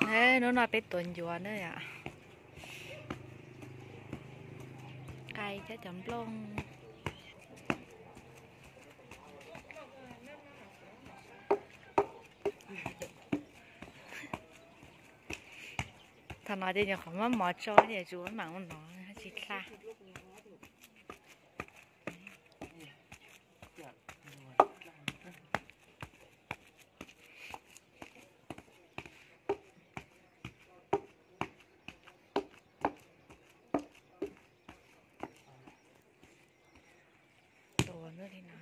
Hnub no peb tuav ncuav na yom. Qai thiab cov nplooj. Thaum no ces nyuam qhuav muab mov tso ces tsuas mam ua no tsis txhaj. Tuav li no.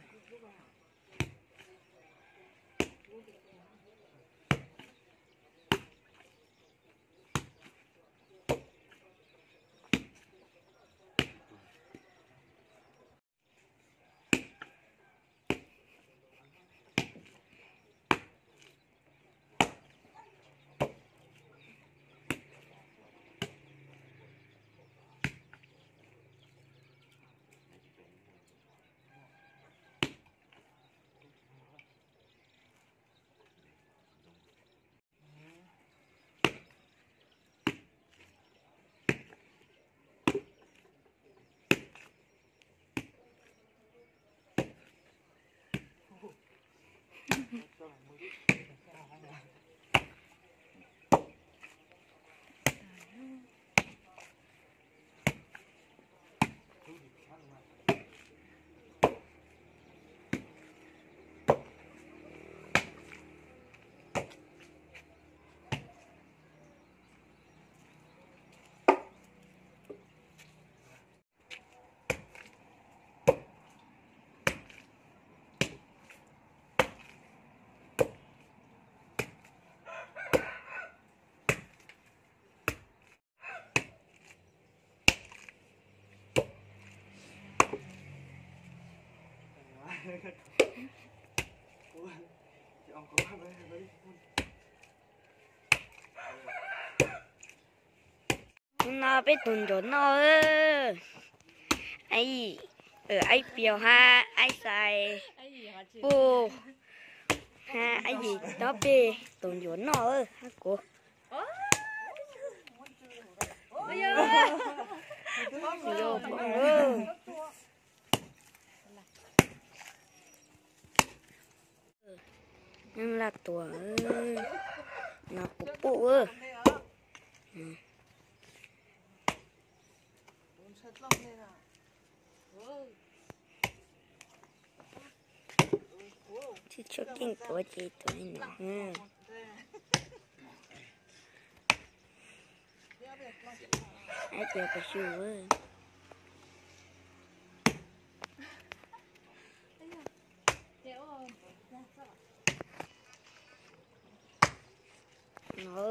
Hnub no peb tuav ncuav noj. Aib Piaus hab Aib Xais Puj hab Aib Yim nyob pem tuav ncuav noj hab kuv. Neeg laj tuam no kuv puj. Tsis tshua keej tuav ces tuav li no. Aib tias pas xyuas. No,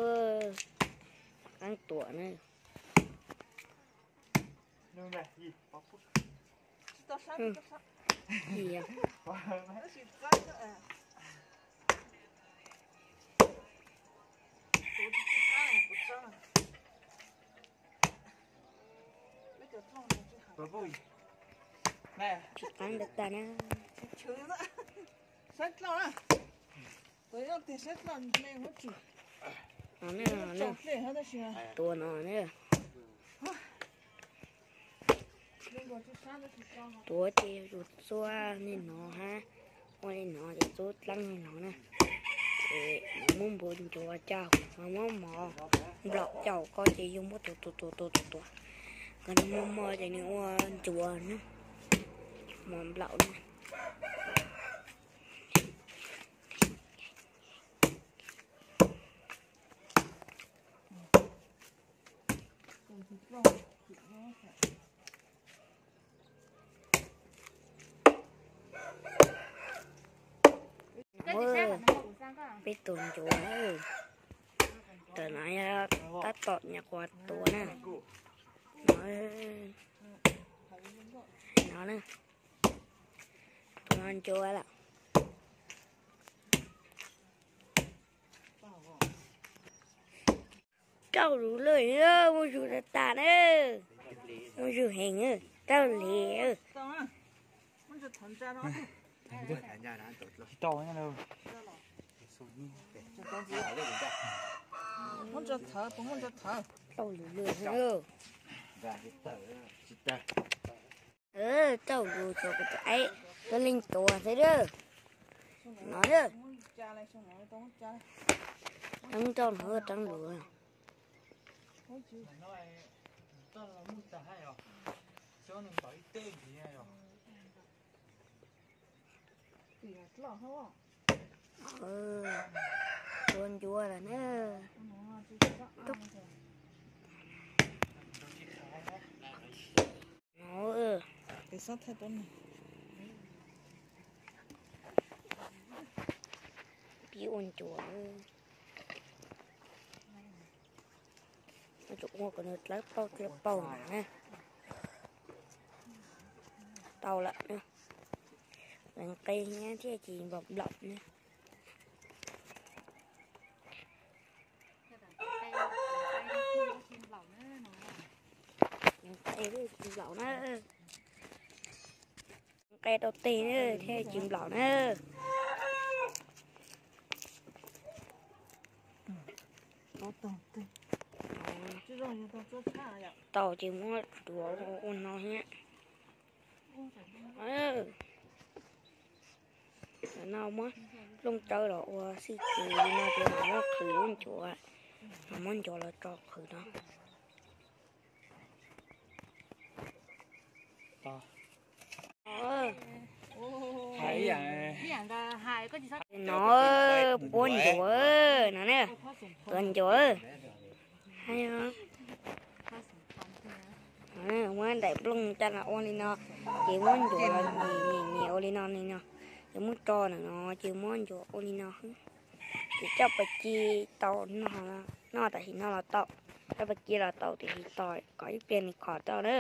qeeb tuam na. Tsis qeeb ntawd tag na. No ne, no ne. Tuav no ne. Tuav ces yuav txua li no hab, ua li no ces txua dlaab li no na. Ces yuav muab npuav ncuav coj, muab mov nplaum coj ko ces yug muab tuav tuav tuav tuav tuav. Nkawd nws mos mos ces nws ua ncuav na, mov nplaum na. Peb tuav ncuav, ntawm no yog tab tom nyuam qhuav tuav na. No, no na, tuav ncuav lawm. Rauj lug lawm, muaj zug tag tag na, muaj zug heev, rauj lug. Tau lus lus xwb. Tau lus tso kuv tus aib, tus leej tuas xwb lawm. No lawm. Teeb rau no teeb lus. Tua ncuav lawm na. No, pib ua ncuav. Tsum ua kom nws dawb paug thiaj paug na. Tau lawm na. Nqe thiab ces nplaum nplaum na. Nqe tsis nplaum na. Nqe rau tes na thiaj tsis nplaum na. Tau ces muab duav ua no thiab. Tam no muab plooj tsawb los ua xij kws li no ces mam muab qhwv lub ncuav, mam muab ncuav los tso qhwv no. No puab ncuav no ne, tuav ncuav. Muab daim nplooj caj los ua li no, ces muab ncuav los nyias nyias ua li no li no, ces muab tso ntawm no ces muab ncuav ua li no. Ces coj pas ci tau, noj tam sim no los tau, coj pas ci los tau tiam sis tos kom ib pliag nws khov tau na.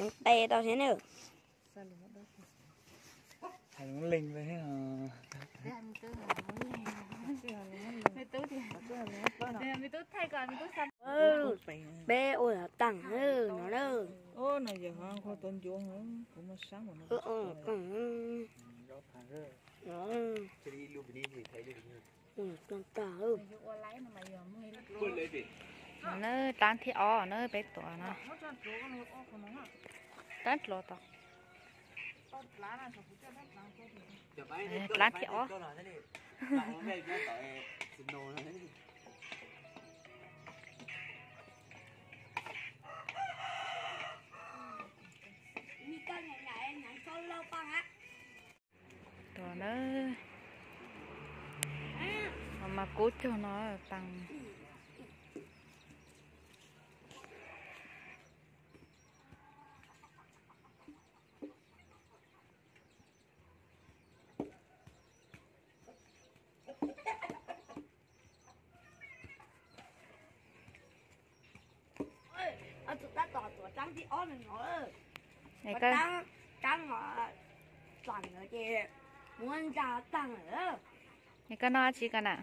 Nqe tau thiab na. Peb ua taag no na. Dlaab thib ob na peb tuav no. Dlaab dluav tod. Dlaab thib ob. Tuav na, mas kub cuag no paa. Tab tom tuav dlaab thib ob no. Dlaab, dlaab no txaam lawm ces muab ntsa taag lawm. Es koj noj dab tsi koj na?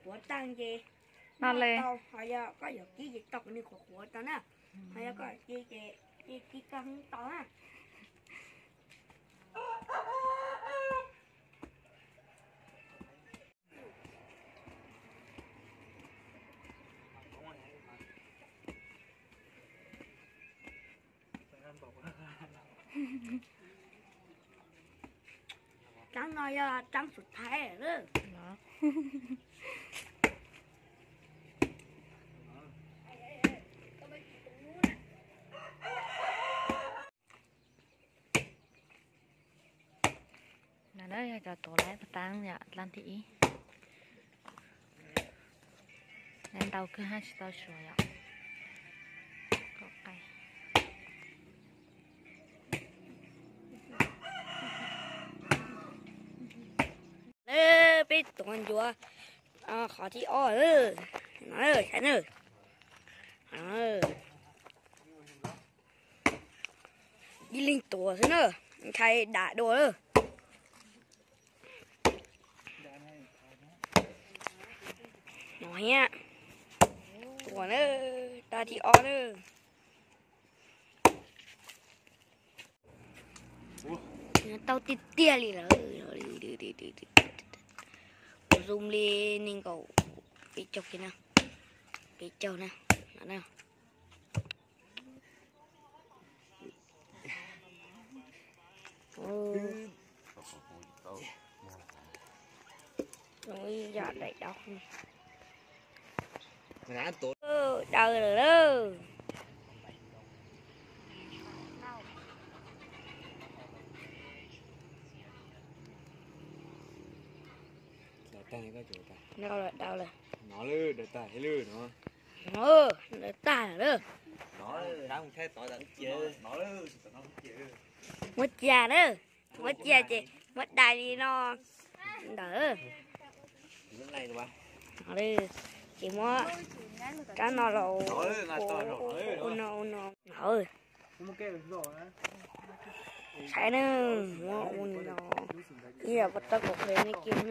Tuav taag ces noj le tau, ho yog koj yuav kib ces tau, nws qhuav qhuav tau na. Ho yog koj kib ces kib koj hwb tau na. Dlaab no yog dlaab xus thaiv lawm. No yog cov tuav laib pas taab yom, dlaab thib ib. Laib ntau kawg hab tsis tau suav yom. Peb tuav ncuav qhov thib ob, saib na. Ib leeg tuav xwb na, ntshai dam dua lawm. No thiab, tuav na, tag thib ob na. Tau tiag tiag li lawm. Kuv zoom li nees nkaum peb caug kiag na, peb caug na, no na. Ib yam daim daus, daws lawm lauj. Daws tag, daws tag lawm. Muab cia na, muab cia ces muab dai li no ntawd. Ces muab rab no los ua no ua no. Saib na, muab ua li no, ib yam pov tau kuv qhia nej kiag na.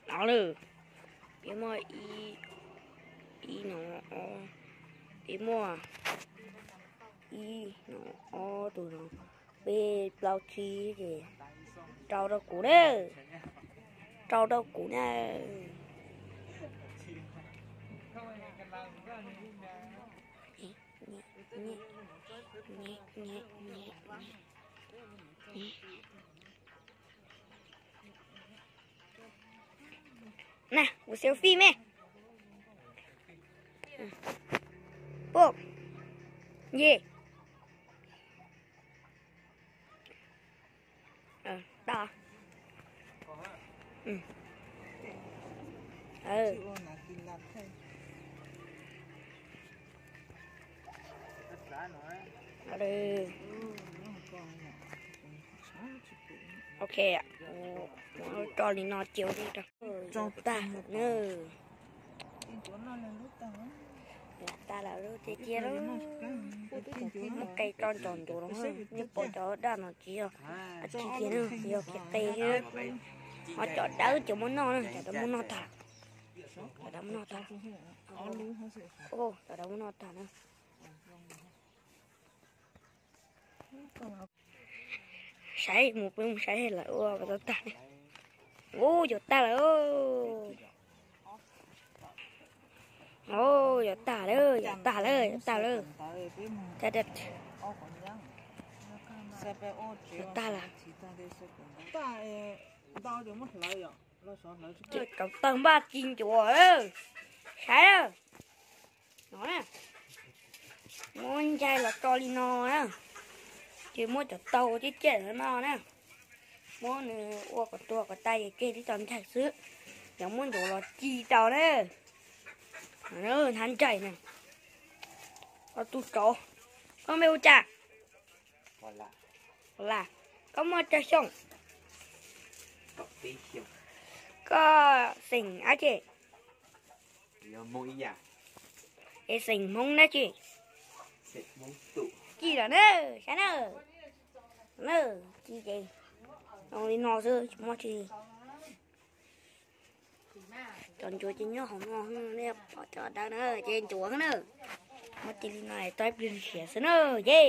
No lawm, peb muaj ib, ib no, peb muaj ib no, ob tug no, peb plaub tsib ces rau rau kuv na, rau rau kuv na. Na, kuv selfie me. Pum. Ye. Tau. Ok, tso li no cia ua tag na. Tag lawm, cia cia lawm. Muab qe tso ntsos ncuav no, nej pom cov daj no tsis yog dab tsi kiag na, yog kiag qe xwb. Ho cov dawb ces muab noj na, cov dawb muab noj tag. Cov dawb muab noj tag. Cov dawb muab noj tag na. Saib mus peb mus saib lawv ua tau tag. Ub, yuav tag lawm. Ub, yuav tag lawm, yuav tag lawm, yuav tag lawm. Yuav tag lawm. Ces rau tawg npaj ci ncuav, saib. No na, muab ncaig los tso li no na, ces muab cov taub cem cem no na, muab nws ua kom tuag kom tag ces tseg tib co ncaig xwb, yog muab ncuav los ci rau na. Hnab ncaig na, ob tug tsov, koj npe hu cas? Las, koj muaj tsawg xyoo? Koj xeem dab tsi? Es xeem Hmoob dab tsi? Ci lawm na, saib na. Na, ci ces zoo li no xwb, tsis muaj dab tsi. Cov ncuav ces nyob hauv no, nej pom cov dawb na ces ncuav na. Muab ci li no tau ib pliag siav xwb na, ye.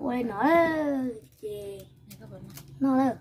Ua li no ces noj lawm.